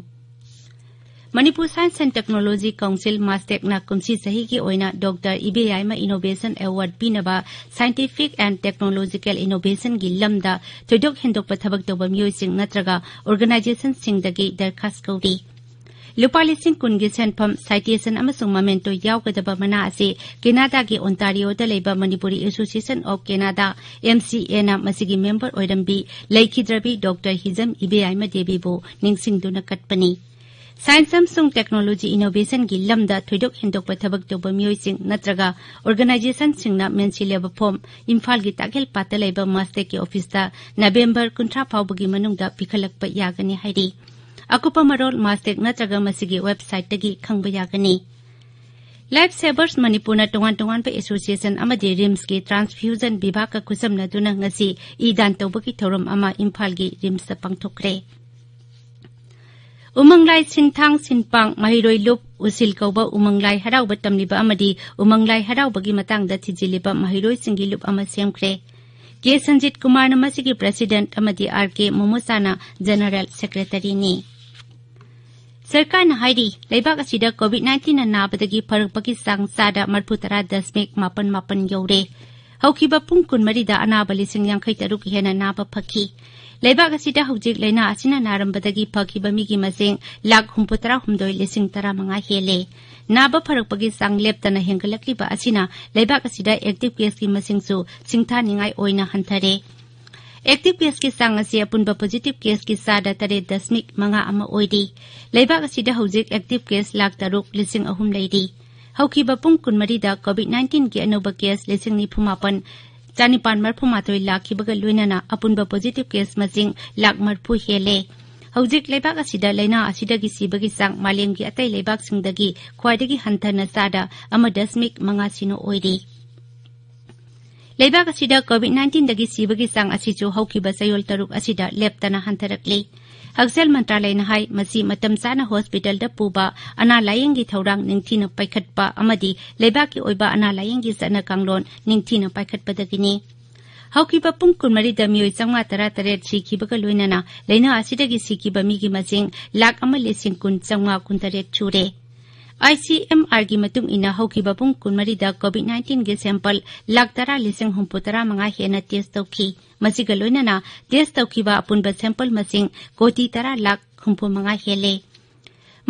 Manipur science and technology council, ꯃꯥꯁꯇꯦꯛꯅ ꯀꯨꯝꯁꯤ ꯆꯍꯤꯒꯤ ꯑꯣꯏꯅ ꯗꯣꯛꯇꯔ ꯏꯕꯦꯌꯥꯏꯃ ꯏꯅꯣꯚꯦꯁꯟ ꯑꯦꯋꯥꯔꯗ ꯄꯤꯅꯕ ꯁꯥꯏꯟꯇꯤꯐꯤꯛ ꯑꯦꯟ ꯇꯦꯛꯅꯣꯂꯣꯖꯤꯀꯦꯜ ꯏꯅꯣꯚꯦꯁꯟꯒꯤ ꯂꯝꯗ ꯊꯣꯏꯗꯣꯛ ꯍꯦꯟꯗꯣꯛꯄ ꯊꯕꯛ ꯇꯧꯕ ꯃꯤꯑꯣꯏꯁꯤꯡ ꯅꯠꯇ꯭ꯔꯒ ꯑꯣꯔꯒꯅꯥꯏꯖꯦꯁꯟꯁꯤꯡꯗꯒꯤ ꯗꯔꯈꯥꯁ ꯀꯧꯔꯤ꯫ ꯂꯨꯄꯥ ꯂꯤꯁꯤꯡ ꯀꯨꯟꯒꯤ ꯁꯦꯟꯐꯝ, ꯁꯥꯏꯇꯦꯁꯟ ꯑꯃꯁꯨꯡ ꯃꯃꯦꯟꯇꯣ ꯌꯥꯎꯒꯗꯕ ꯃꯅꯥ ꯑꯁꯤ ꯀꯦꯅꯥꯗꯥꯒꯤ ꯑꯣꯟꯇꯥꯔꯤꯑꯣꯗ ꯂꯩꯕ Manipuri association of Canada, M C ꯑꯦꯅ ꯃꯁꯤꯒꯤ ꯃꯦꯝꯕꯔ ꯑꯣꯏꯔꯝꯕꯤ ꯂꯩꯈꯤꯗ꯭ꯔꯕꯤ ꯗꯣꯛꯇꯔ ꯍꯤꯖꯝ ꯏꯕꯦꯌꯥꯏꯃ ꯗꯦꯕꯤꯕꯨ ꯅꯤꯡꯁꯤꯡꯗꯨꯅ ꯀꯠꯄꯅꯤ꯫ ꯁꯥꯏꯟꯁ ꯑꯃꯁꯨꯡ ꯇꯦꯛꯅꯣꯂꯣꯖꯤ ꯏꯅꯣꯚꯦꯁꯟꯒꯤ ꯂꯝꯗ ꯊꯣꯏꯗꯣꯛ ꯍꯦꯟꯗꯣꯛꯄ ꯊꯕꯛ ꯇꯧꯕ ꯃꯤꯑꯣꯏꯁꯤꯡ ꯅꯠꯇ꯭ꯔꯒ ꯑꯣꯔꯒꯅꯥꯏꯖꯦꯁꯟꯁꯤꯡꯅ ꯃꯦꯟꯁꯤꯜꯂꯕ ꯐꯣꯔꯝ ꯏꯝꯐꯥꯜꯒꯤ ꯇꯥꯛꯍꯦꯜꯄꯥꯠꯇ ꯂꯩꯕ ꯃꯥꯁꯇꯦꯛꯀꯤ ꯑꯣꯐꯤꯁꯇ ꯅꯕꯦꯝꯕꯔ ꯀꯨꯟꯊ꯭ꯔꯥ ꯐꯥꯎꯕꯒꯤ ꯃꯅꯨꯡꯗ ꯄꯤꯈꯠꯂꯛꯄ ꯌꯥꯒꯅꯤ ꯍꯥꯏꯔꯤ꯫ ꯑꯀꯨꯞꯄ ꯃꯔꯣꯜ ꯃꯥꯁꯇꯦꯛ ꯅꯠꯇ꯭ꯔꯒ ꯃꯁꯤꯒꯤ ꯋꯦꯕꯁꯥꯏꯠꯇꯒꯤ ꯈꯪꯕ ꯌꯥꯒꯅꯤ꯫ ꯂꯥꯏꯐ ꯁꯦꯚꯔꯁ ꯃꯅꯤꯄꯨꯔꯅ ꯇꯣꯉꯥꯟ ꯇꯣꯉꯥꯟꯕ ꯑꯦꯁꯣꯁꯤꯌꯦꯁꯟ ꯑꯃꯗꯤ ꯔꯤꯝꯁꯀꯤ ꯇ꯭ꯔꯥꯟꯁꯐ꯭ꯌꯨꯖꯟ ꯕꯤꯚꯥꯒꯀ ꯈꯨꯠꯁꯝꯅꯗꯨꯅ ꯉꯁꯤ ꯏ ꯗꯥꯟ ꯇꯧꯕꯒꯤ ꯊꯧꯔꯝ ꯑꯃ ꯏꯝꯐꯥꯜꯒꯤ ꯔꯤꯝꯁꯇ ꯄꯥꯡꯊꯣꯛꯈ꯭ꯔꯦ꯫ ꯎꯃꯪ ꯂꯥꯏ ꯁꯤꯟꯊꯥꯡ ꯁꯤꯟꯄꯥꯡ ꯃꯍꯩꯔꯣꯏ ꯂꯨꯞ ꯎꯁꯤꯜ ꯀꯧꯕ ꯎꯃꯪ ꯂꯥꯏ ꯍꯔꯥꯎꯕ ꯇꯝꯂꯤꯕ ꯑꯃꯗꯤ ꯎꯃꯪ ꯂꯥꯏ ꯍꯔꯥꯎꯕꯒꯤ ꯃꯇꯥꯡꯗ ꯊꯤꯖꯤꯜꯂꯤꯕ ꯃꯍꯩꯔꯣꯏꯁꯤꯡꯒꯤ ꯂꯨꯞ ꯑꯃ ꯁꯦꯝꯈ꯭ꯔꯦ꯫ ꯀꯦ ꯁꯟꯖꯤꯠ ꯀꯨꯃꯥꯔꯅ ꯃꯁꯤꯒꯤ ꯄ꯭ꯔꯦꯁꯤꯗꯦꯟꯠ ꯑꯃꯗꯤ ꯑꯥꯔ ꯀꯦ ꯃꯣꯃꯣꯁꯥꯅ ꯖꯦꯅꯔꯦꯜ ꯁꯦꯀ꯭ꯔꯦꯇꯔꯤꯅꯤ꯫ ꯁꯔꯀꯥꯔꯅ ꯍꯥꯏꯔꯤ, ꯂꯩꯕꯥꯛ ꯑꯁꯤꯗ ꯀꯣꯚꯤꯗ ꯅꯥꯏꯟꯇꯤꯟꯅ ꯅꯥꯕꯗꯒꯤ ꯐꯔꯛꯄꯒꯤ ꯆꯥꯡ ꯆꯥꯗ ꯃꯔꯤꯐꯨ ꯇꯔꯥ ꯗꯁꯃꯤꯛ ꯃꯥꯄꯟ ꯃꯥꯄꯟ ꯌꯧꯔꯦ꯫ ꯍꯧꯈꯤꯕ ꯄꯨꯡ ꯀꯨꯟꯃꯔꯤꯗ ꯑꯅꯥꯕ ꯂꯤꯁꯤꯡ ꯌꯥꯡꯈꯩ ꯇꯔꯨꯛ ꯍꯦꯟꯅ ꯅꯥꯕ ꯐꯈꯤ꯫ ꯂꯩꯕꯥꯛ ꯑꯁꯤꯗ ꯍꯧꯖꯤꯛ ꯂꯥꯏꯅꯥ ꯑꯁꯤꯅ ꯅꯥꯔꯝꯕꯗꯒꯤ ꯐꯈꯤꯕ ꯃꯤꯒꯤ ꯃꯁꯤꯡ ꯂꯥꯈ ꯍꯨꯝꯐꯨ ꯇꯔꯥ ꯍꯨꯝꯗꯣꯏ ꯂꯤꯁꯤꯡ ꯇꯔꯥꯃꯉꯥ ꯍꯦꯜꯂꯦ꯫ ꯅꯥꯕ ꯐꯔꯛꯄꯒꯤ ꯆꯥꯡ ꯂꯦꯞꯇꯅ ꯍꯦꯟꯒꯠꯂꯛꯂꯤꯕ ꯑꯁꯤꯅ ꯂꯩꯕꯥꯛ ꯑꯁꯤꯗ ꯑꯦꯛꯇꯤꯚ ꯀꯦꯁꯀꯤ ꯃꯁꯤꯡꯁꯨ ꯁꯤꯡꯊꯥꯅꯤꯡꯉꯥꯏ ꯑꯣꯏꯅ ꯍꯟꯊꯔꯦ꯫ ꯑꯦꯛꯇꯤꯚ ꯀꯦꯁꯀꯤ ꯆꯥꯡ ꯑꯁꯤ ꯑꯄꯨꯟꯕ ꯄꯣꯖꯤꯇꯤꯚ ꯀꯦꯁꯀꯤ ꯆꯥꯗ ꯇꯔꯦꯠ ꯗꯁꯃꯤꯛ ꯃꯉꯥ ꯑꯃ ꯑꯣꯏꯔꯤ꯫ ꯂꯩꯕꯥꯛ ꯑꯁꯤꯗ ꯍꯧꯖꯤꯛ ꯑꯦꯛꯇꯤꯚ ꯀꯦꯁ ꯂꯥꯈ ꯇꯔꯨꯛ ꯂꯤꯁꯤꯡ ꯑꯍꯨꯝ ꯂꯩꯔꯤ꯫ ꯍꯧꯈꯤꯕ ꯄꯨꯡ ꯀꯨꯟꯃꯔꯤꯗ ꯀꯣꯚꯤꯗ ꯅꯥꯏꯟꯇꯤꯟꯒꯤ ꯑꯅꯧꯕ ꯀꯦꯁ ꯂꯤꯁꯤꯡ ꯅꯤꯐꯨ ꯃꯥꯄꯟ ꯆꯥꯅꯤꯄꯥꯟ ꯃꯔꯤꯐꯨ ꯃꯥꯊꯣꯏ ꯂꯥꯛꯈꯤꯕꯒ ꯂꯣꯏꯅꯅ ꯑꯄꯨꯟꯕ ꯄꯣꯖꯤꯇꯤꯚ ꯀꯦꯁ ꯃꯁꯤꯡ ꯂꯥꯈ ꯃꯔꯤꯐꯨ ꯍꯦꯜꯂꯦ꯫ ꯍꯧꯖꯤꯛ ꯂꯩꯕꯥꯛ ꯑꯁꯤꯗ ꯂꯥꯏꯅꯥ ꯑꯁꯤꯗꯒꯤ ꯁꯤꯕꯒꯤ ꯆꯥꯡ ꯃꯥꯂꯦꯝꯒꯤ ꯑꯇꯩ ꯂꯩꯕꯥꯛꯁꯤꯡꯗꯒꯤ ꯈ꯭ꯋꯥꯏꯗꯒꯤ ꯍꯟꯊꯅ ꯆꯥꯗ ꯑꯃ ꯗꯁꯃꯤꯛ ꯃꯉꯥ ꯁꯤꯅꯣ ꯑꯣꯏꯔꯤ꯫ ꯂꯩꯕꯥꯛ ꯑꯁꯤꯗ ꯀꯣꯚꯤꯗ ꯅꯥꯏꯟꯇꯤꯟꯗꯒꯤ ꯁꯤꯕꯒꯤ ꯆꯥꯡ ꯑꯁꯤꯁꯨ ꯍꯧꯈꯤꯕ ꯆꯌꯣꯜ ꯇꯔꯨꯛ ꯑꯁꯤꯗ ꯂꯦꯞꯇꯅ ꯍꯟꯊꯔꯛꯂꯤ꯫ ꯍꯛꯁꯦꯜ ꯃꯟꯇ꯭ꯔꯥꯂꯌꯅ ꯍꯥꯏ, ꯃꯁꯤ ꯃꯇꯝ ꯆꯥꯅ ꯍꯣꯁꯄꯤꯇꯥꯜꯗ ꯄꯨꯕ, ꯑꯅꯥ ꯂꯥꯌꯦꯡꯒꯤ ꯊꯧꯔꯥꯡ ꯅꯤꯡꯊꯤꯅ ꯄꯥꯏꯈꯠꯄ ꯑꯃꯗꯤ ꯂꯩꯕꯥꯛꯀꯤ ꯑꯣꯏꯕ ꯑꯅꯥ ꯂꯥꯌꯦꯡꯒꯤ ꯆꯠꯅ ꯀꯥꯡꯂꯣꯟ ꯅꯤꯡꯊꯤꯅ ꯄꯥꯏꯈꯠꯄꯗꯒꯤꯅꯤ꯫ ꯍꯧꯈꯤꯕ ꯄꯨꯡ ꯀꯨꯟꯃꯔꯤꯗ ꯃꯤꯑꯣꯏ ꯆꯥꯝꯃꯉꯥ ꯇꯔꯥꯇꯔꯦꯠ ꯁꯤꯈꯤꯕꯒ ꯂꯣꯏꯅꯅ ꯂꯥꯏꯅꯥ ꯑꯁꯤꯗꯒꯤ ꯁꯤꯈꯤꯕ ꯃꯤꯒꯤ ꯃꯁꯤꯡ ꯂꯥꯈ ꯑꯃ ꯂꯤꯁꯤꯡ ꯀꯨꯟ ꯆꯥꯝꯃꯉꯥ ꯀꯨꯟꯇꯔꯦꯠ ꯁꯨꯔꯦ꯫ ꯑꯥꯏ ꯁꯤ ꯑꯦꯝ ꯑꯥꯔꯒꯤ ꯃꯇꯨꯡ ꯏꯟꯅ ꯍꯧꯈꯤꯕ ꯄꯨꯡ ꯀꯨꯟꯃꯔꯤꯗ ꯀꯣꯚꯤꯗ ꯅꯥꯏꯟꯇꯤꯟꯒꯤ ꯁꯦꯝꯄꯜ ꯂꯥꯈ ꯇꯔꯥ ꯂꯤꯁꯤꯡ ꯍꯨꯝꯐꯨ ꯇꯔꯥ ꯃꯉꯥ ꯍꯦꯟꯅ ꯇꯦꯁ ꯇꯧꯈꯤ꯫ ꯃꯁꯤꯒ ꯂꯣꯏꯅꯅ ꯇꯦꯁ ꯇꯧꯈꯤꯕ ꯑꯄꯨꯟꯕ ꯁꯦꯝꯄꯜ ꯃꯁꯤꯡ ꯀꯣꯇꯤ ꯇꯔꯥ ꯂꯥꯈ ꯍꯨꯝꯐꯨ ꯃꯉꯥ ꯍꯦꯜꯂꯦ꯫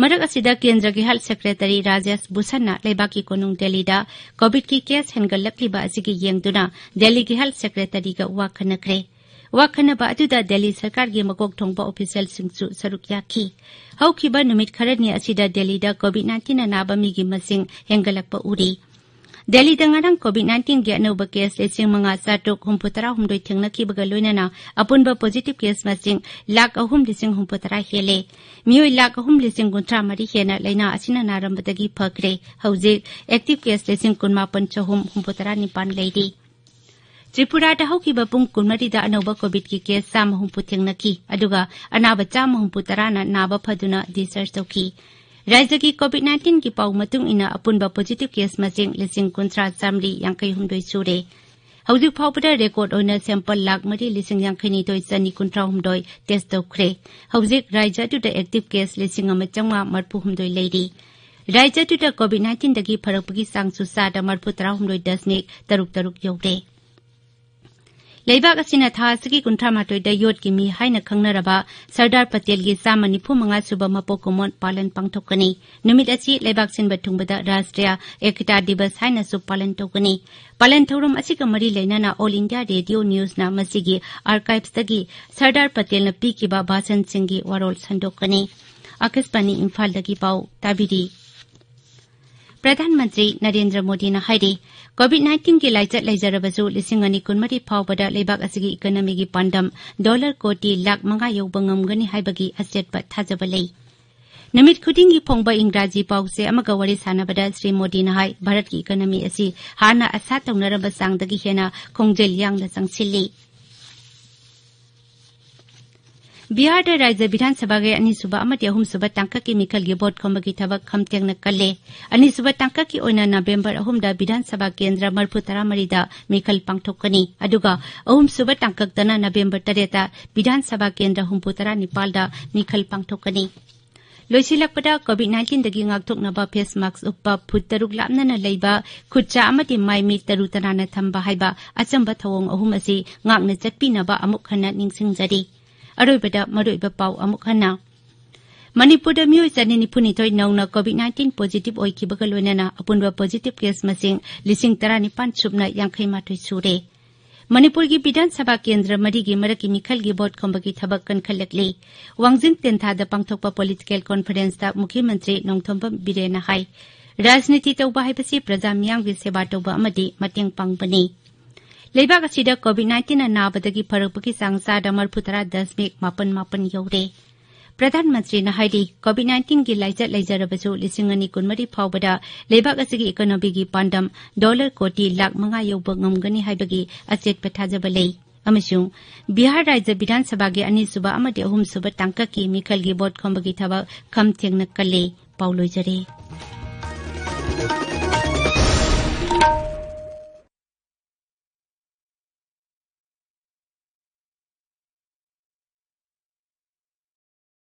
ꯃꯔꯛ ꯑꯁꯤꯗ ꯀꯦꯟꯗ꯭ꯔꯒꯤ ꯍꯦꯜꯊ ꯁꯦꯀ꯭ꯔꯦꯇꯔꯤ ꯔꯥꯖꯦꯁ ꯚꯨꯁꯟꯅ ꯂꯩꯕꯥꯛꯀꯤ ꯀꯣꯅꯨꯡ ꯗꯦꯜꯂꯤꯗ ꯀꯣꯚꯤꯗꯀꯤ ꯀꯦꯁ ꯍꯦꯟꯒꯠꯂꯛꯂꯤꯕ ꯑꯁꯤꯒꯤ ꯌꯦꯡꯗꯨꯅ ꯗꯦꯜꯂꯤꯒꯤ ꯍꯦꯜꯊ ꯁꯦꯀ꯭ꯔꯦꯇꯔꯤꯒ ꯋꯥ ꯈꯟꯅꯈ꯭ꯔꯦ꯫ ꯋꯥ ꯈꯟꯅꯕ ꯑꯗꯨꯗ ꯗꯦꯜꯂꯤ ꯁꯔꯀꯥꯔꯒꯤ ꯃꯀꯣꯛ ꯊꯣꯡꯕ ꯑꯣꯐꯤꯁꯤꯌꯦꯜꯁꯤꯡꯁꯨ ꯁꯔꯨꯛ ꯌꯥꯈꯤ꯫ ꯍꯧꯈꯤꯕ ꯅꯨꯃꯤꯠ ꯈꯔꯅꯤ ꯑꯁꯤꯗ ꯗꯦꯜꯂꯤꯗ ꯀꯣꯚꯤꯗ ꯅꯥꯏꯟꯇꯤꯟꯅ ꯅꯥꯕ ꯃꯤꯒꯤ ꯃꯁꯤꯡ ꯍꯦꯟꯒꯠꯂꯛꯄ ꯎꯔꯤ꯫ ꯗꯦꯜꯂꯤꯗ ꯉꯔꯥꯡ COVID-19ꯒꯤ ꯑꯅꯧꯕ ꯀꯦꯁ ꯂꯤꯁꯤꯡ ꯃꯉꯥ ꯆꯥꯇ꯭ꯔꯨꯛ ꯍꯨꯝꯐꯨ ꯇꯔꯥ ꯍꯨꯝꯗꯣꯏ ꯊꯦꯡꯅꯈꯤꯕꯒ ꯂꯣꯏꯅꯅ ꯑꯄꯨꯟꯕ ꯄꯣꯖꯤꯇꯤꯚ ꯀꯦꯁ ꯃꯁꯤꯡ ꯂꯥꯈ ꯑꯍꯨꯝ ꯂꯤꯁꯤꯡ ꯍꯨꯝꯐꯨ ꯇꯔꯥ ꯍꯦꯜꯂꯦ꯫ ꯃꯤꯑꯣꯏ ꯂꯥꯈ ꯑꯍꯨꯝ ꯂꯤꯁꯤꯡ ꯀꯨꯟꯊ꯭ꯔꯥ ꯃꯔꯤ ꯍꯦꯟꯅ ꯂꯥꯏꯅꯥ ꯑꯁꯤꯅ ꯅꯥꯔꯝꯕꯗꯒꯤ ꯐꯈ꯭ꯔꯦ꯫ ꯍꯧꯖꯤꯛ ꯑꯦꯛꯇꯤꯚ ꯀꯦꯁ ꯂꯤꯁꯤꯡ ꯀꯨꯟꯃꯥꯄꯟ ꯆꯍꯨꯝ ꯍꯨꯝꯐꯨ ꯇꯔꯥ ꯅꯤꯄꯥꯟ ꯂꯩꯔꯤ꯫ ꯇ꯭ꯔꯤꯄꯨꯔꯥꯗ ꯍꯧꯈꯤꯕ ꯄꯨꯡ ꯀꯨꯟꯃꯔꯤꯗ ꯑꯅꯧꯕ ꯀꯣꯚꯤꯗꯀꯤ ꯀꯦꯁ ꯆꯥꯝꯃ ꯍꯨꯝꯐꯨ ꯊꯦꯡꯅꯈꯤ, ꯑꯗꯨꯒ ꯑꯅꯥꯕ ꯆꯥꯝꯃ ꯍꯨꯝꯐꯨ ꯇꯔꯥꯅ ꯅꯥꯕ ꯐꯗꯨꯅ ꯗꯤꯁꯆꯥꯔꯖ ꯇꯧꯈꯤ꯫ ꯔꯥꯖ꯭ꯌꯒꯤ COVID-19ꯒꯤ ꯄꯥꯎ ꯃꯇꯨꯡ ꯏꯟꯅ ꯑꯄꯨꯟꯕ ꯄꯣꯖꯤꯇꯤꯚ ꯀꯦꯁ ꯃꯁꯤꯡ ꯂꯤꯁꯤꯡ ꯀꯨꯟꯊ꯭ꯔꯥ ꯆꯥꯝꯃꯔꯤ ꯌꯥꯡꯈꯩ ꯍꯨꯝꯗꯣꯏ ꯁꯨꯔꯦ꯫ ꯍꯧꯖꯤꯛ ꯐꯥꯎꯕꯗ ꯔꯦꯀꯣꯔꯗ ꯑꯣꯏꯅ ꯁꯦꯝꯄꯜ ꯂꯥꯈ ꯃꯔꯤ ꯂꯤꯁꯤꯡ ꯌꯥꯡꯈꯩ ꯅꯤꯊꯣꯏ ꯆꯅꯤ ꯀꯨꯟꯊ꯭ꯔꯥ ꯍꯨꯝꯗꯣꯏ ꯇꯦꯁ ꯇꯧꯈ꯭ꯔꯦ꯫ ꯍꯧꯖꯤꯛ ꯔꯥꯖ꯭ꯌ ꯑꯗꯨꯗ ꯑꯦꯛꯇꯤꯚ ꯀꯦꯁ ꯂꯤꯁꯤꯡ ꯑꯃ ꯆꯥꯝꯃꯉꯥ ꯃꯔꯤꯐꯨ ꯍꯨꯝꯗꯣꯏ ꯂꯩꯔꯤ꯫ ꯔꯥꯖ꯭ꯌ ꯑꯗꯨꯗ COVID-19ꯗꯒꯤ ꯐꯔꯛꯄꯒꯤ ꯆꯥꯡꯁꯨ ꯆꯥꯗ ꯃꯔꯤꯐꯨ ꯇꯔꯥ ꯍꯨꯝꯗꯣꯏ ꯗꯁꯃꯤꯛ ꯇꯔꯨꯛ ꯇꯔꯨꯛ ꯌꯧꯔꯦ꯫ ꯂꯩꯕꯥꯛ ꯑꯁꯤꯅ ꯊꯥ ꯑꯁꯤꯒꯤ ꯀꯨꯟꯊ꯭ꯔꯥ ꯃꯥꯊꯣꯏꯗ ꯌꯣꯠꯀꯤ ꯃꯤ ꯍꯥꯏꯅ ꯈꯪꯅꯔꯕ ꯁꯔꯗꯥꯔ ꯄꯇꯦꯜꯒꯤ ꯆꯥꯝꯃ ꯅꯤꯐꯨ ꯃꯉꯥ ꯁꯨꯕ ꯃꯄꯣꯛ ꯀꯨꯝꯑꯣꯟ ꯄꯥꯂꯟ ꯄꯥꯡꯊꯣꯛꯀꯅꯤ꯫ ꯅꯨꯃꯤꯠ ꯑꯁꯤ ꯂꯩꯕꯥꯛ ꯁꯤꯟꯕ ꯊꯨꯡꯕꯗ ꯔꯥꯁꯇ꯭ꯔꯤꯌꯥ ꯑꯦꯛꯇꯥ ꯗꯤꯕꯁ ꯍꯥꯏꯅꯁꯨ ꯄꯥꯂꯟ ꯇꯧꯒꯅꯤ꯫ ꯄꯥꯂꯟ ꯊꯧꯔꯝ ꯑꯁꯤꯒ ꯃꯔꯤ ꯂꯩꯅꯅ ꯑꯣꯜ ꯏꯟꯗꯤꯌꯥ ꯔꯦꯗꯤꯑꯣ ꯅ꯭ꯌꯨꯁꯅ ꯃꯁꯤꯒꯤ ꯑꯥꯔꯀꯥꯏꯚꯁꯇꯒꯤ ꯁꯔꯗꯥꯔ ꯄꯇꯦꯜꯅ ꯄꯤꯈꯤꯕ ꯚꯥꯁꯟꯁꯤꯡꯒꯤ ꯋꯥꯔꯣꯜ ꯁꯟꯗꯣꯛꯀꯅꯤ꯫ ꯑꯀꯥꯁꯕꯥꯅꯤ ꯏꯝꯐꯥꯜꯗꯒꯤ ꯄꯥꯎ ꯇꯥꯕꯤꯔꯤ꯫ ꯄ꯭ꯔꯙꯥꯟ ꯃꯟꯇ꯭ꯔꯤ ꯅꯔꯦꯟꯗ꯭ꯔ ꯃꯣꯗꯤꯅ ꯍꯥꯏꯔꯤ, COVID-19ꯒꯤ ꯂꯥꯏꯆꯠ ꯂꯩꯖꯔꯕꯁꯨ ꯂꯤꯁꯤꯡ ꯑꯅꯤ ꯀꯨꯟꯃꯔꯤ ꯐꯥꯎꯕꯗ ꯂꯩꯕꯥꯛ ꯑꯁꯤꯒꯤ ꯏꯀꯣꯅꯣꯃꯤꯒꯤ ꯄꯥꯟꯗꯝ ꯗꯣꯂꯔ ꯀꯣꯇꯤ ꯂꯥꯈ ꯃꯉꯥ ꯌꯧꯕ ꯉꯝꯒꯅꯤ ꯍꯥꯏꯕꯒꯤ ꯑꯆꯦꯠꯄ ꯊꯥꯖꯕ ꯂꯩ꯫ ꯅꯨꯃꯤꯠ ꯈꯨꯗꯤꯡꯒꯤ ꯐꯣꯡꯕ ꯏꯪꯒ꯭ꯔꯥꯖꯤ ꯄꯥꯎꯁꯦ ꯑꯃꯒ ꯋꯥꯔꯤ ꯁꯥꯟꯅꯕꯗ ꯁ꯭ꯔꯤ ꯃꯣꯗꯤꯅ ꯍꯥꯏ, ꯚꯥꯔꯠꯀꯤ ꯏꯀꯣꯅꯣꯃꯤ ꯑꯁꯤ ꯍꯥꯟꯅ ꯑꯁꯥ ꯇꯧꯅꯔꯝꯕ ꯆꯥꯡꯗꯒꯤ ꯍꯦꯟꯅ ꯈꯣꯡꯖꯦꯜ ꯌꯥꯡꯅ ꯆꯪꯁꯤꯜꯂꯤ꯫ ꯕꯤꯍꯥꯔꯗ ꯔꯥꯖ꯭ꯌ ꯕꯤꯙꯥꯟ ꯁꯚꯥꯒꯤ ꯑꯅꯤꯁꯨꯕ ꯑꯃꯗꯤ ꯑꯍꯨꯝꯁꯨꯕ ꯇꯥꯡꯀꯛꯀꯤ ꯃꯤꯈꯜꯒꯤ ꯚꯣꯠ ꯈꯣꯝꯕꯒꯤ ꯊꯕꯛ ꯈꯝꯇꯦꯡꯅ ꯀꯜꯂꯦ꯫ ꯑꯅꯤꯁꯨꯕ ꯇꯥꯡꯀꯛꯀꯤ ꯑꯣꯏꯅ ꯅꯕꯦꯝꯕꯔ ꯑꯍꯨꯝꯗ ꯕꯤꯙꯥꯟ ꯁꯚꯥ ꯀꯦꯟꯗ꯭ꯔ ꯃꯔꯤꯐꯨ ꯇꯔꯥ ꯃꯔꯤꯗ ꯃꯤꯈꯜ ꯄꯥꯡꯊꯣꯛꯀꯅꯤ, ꯑꯗꯨꯒ ꯑꯍꯨꯝꯁꯨꯕ ꯇꯥꯡꯀꯛꯇꯅ ꯅꯕꯦꯝꯕꯔ ꯇꯔꯦꯠꯇ ꯕꯤꯙꯥꯟ ꯁꯚꯥ ꯀꯦꯟꯗ꯭ꯔ ꯍꯨꯝꯐꯨ ꯇꯔꯥ ꯅꯤꯄꯥꯜꯗ ꯃꯤꯈꯜ ꯄꯥꯡꯊꯣꯛꯀꯅꯤ꯫ ꯂꯣꯏꯁꯤꯜꯂꯛꯄꯗ, COVID-19ꯗꯒꯤ ꯉꯥꯛꯊꯣꯛꯅꯕ ꯐꯦꯁ ꯃꯥꯛꯁ ꯎꯞꯄ, ꯐꯨꯠ ꯇꯔꯨꯛ ꯂꯥꯞꯅꯅ ꯂꯩꯕ, ꯈꯨꯠ ꯁꯥ ꯑꯃꯗꯤ ꯃꯥꯏ ꯃꯤꯠ ꯇꯔꯨ ꯇꯅꯥꯟꯅ ꯊꯝꯕ ꯍꯥꯏꯕ ꯑꯆꯝꯕ ꯊꯧꯑꯣꯡ ꯑꯍꯨꯝ ꯑꯁꯤ ꯉꯥꯛꯅ ꯆꯠꯄꯤꯅꯕ ꯑꯃꯨꯛ ꯍꯟꯅ ꯅꯤꯡꯁꯤꯡꯖꯔꯤ꯫ ꯑꯔꯣꯏꯕꯗ ꯃꯔꯨꯑꯣꯏꯕ ꯄꯥꯎ ꯑꯃꯨꯛ ꯍꯟꯅ꯫ ꯃꯅꯤꯄꯨꯔꯗ ꯃꯤꯑꯣꯏ ꯆꯅꯤ ꯅꯤꯐꯨ ꯅꯤꯊꯣꯏ ꯅꯧꯅ COVID-19 ꯄꯣꯖꯤꯇꯤꯚ ꯑꯣꯏꯈꯤꯕꯒ ꯂꯣꯏꯅꯅ ꯑꯄꯨꯟꯕ ꯄꯣꯖꯤꯇꯤꯚ ꯀꯦꯁ ꯃꯁꯤꯡ ꯂꯤꯁꯤꯡ ꯇꯔꯥꯅꯤꯄꯥꯟ ꯁꯨꯞꯅ ꯌꯥꯡꯈꯩ ꯃꯥꯊꯣꯏ ꯁꯨꯔꯦ꯫ ꯃꯅꯤꯄꯨꯔꯒꯤ ꯕꯤꯙꯥꯟ ꯁꯚꯥ ꯀꯦꯟꯗ꯭ꯔ ꯃꯔꯤꯒꯤ ꯃꯔꯛꯀꯤ ꯃꯤꯈꯜꯒꯤ ꯚꯣꯠ ꯈꯣꯝꯕꯒꯤ ꯊꯕꯛ ꯀꯟꯈꯠꯂꯛꯂꯤ꯫ ꯋꯥꯡꯖꯤꯡ ꯇꯦꯟꯊꯥꯗ ꯄꯥꯡꯊꯣꯛꯄ ꯄꯣꯂꯤꯇꯤꯀꯦꯜ ꯀꯣꯟꯐꯔꯦꯟꯁꯇ ꯃꯨꯈ꯭ꯌ ꯃꯟꯇ꯭ꯔꯤ ꯅꯣꯡꯊꯣꯝꯕꯝ ꯕꯤꯔꯦꯟꯅ ꯍꯥꯏ, ꯔꯥꯖꯅꯤꯇꯤ ꯇꯧꯕ ꯍꯥꯏꯕꯁꯤ ꯄ꯭ꯔꯖꯥ ꯃꯤꯌꯥꯝꯒꯤ ꯁꯦꯕꯥ ꯇꯧꯕ ꯑꯃꯗꯤ ꯃꯇꯦꯡ ꯄꯥꯡꯕꯅꯤ꯫ ꯂꯩꯕꯥꯛ ꯑꯁꯤꯗ COVID nineteen ꯅꯥꯕꯗꯒꯤ ꯐꯔꯛꯄꯒꯤ ꯆꯥꯡ ꯆꯥꯗ ꯃꯔꯤꯐꯨꯇꯔꯥ ꯗꯁꯃꯤꯛ ꯃꯥꯄꯟ ꯃꯥꯄꯟ ꯌꯧꯔꯦ꯫ ꯄ꯭ꯔꯙꯥꯟ ꯃꯟꯇ꯭ꯔꯤꯅ ꯍꯥꯏꯔꯤ, COVID nineteen ꯒꯤ ꯂꯥꯏꯆꯠ ꯂꯩꯖꯔꯕꯁꯨ ꯂꯤꯁꯤꯡ ꯑꯅꯤ ꯀꯨꯟꯃꯔꯤ ꯐꯥꯎꯕꯗ ꯂꯩꯕꯥꯛ ꯑꯁꯤꯒꯤ economy ꯒꯤ ꯄꯥꯟꯗꯝ ꯗꯣꯂꯔ ꯀꯣꯇꯤ ꯂꯥꯈ ꯃꯉꯥ ꯌꯧꯕ ꯉꯝꯒꯅꯤ ꯍꯥꯏꯕꯒꯤ ꯑꯆꯦꯠꯄ ꯊꯥꯖꯕ ꯂꯩ꯫ ꯑꯃꯁꯨꯡ ꯕꯤꯍꯥꯔ ꯔꯥꯖ꯭ꯌ ꯕꯤꯙꯥꯟ ꯁꯚꯥꯒꯤ ꯑꯅꯤꯁꯨꯕ ꯑꯃꯗꯤ ꯑꯍꯨꯝꯁꯨꯕ ꯇꯥꯡꯀꯛꯀꯤ ꯃꯤꯈꯜꯒꯤ ꯚꯣꯠ ꯈꯣꯝꯕꯒꯤ ꯊꯕꯛ ꯈꯝ ꯊꯦꯡꯅ ꯀꯜꯂꯤ꯫ ꯄꯥꯎ ꯂꯣꯏꯖꯔꯦ꯫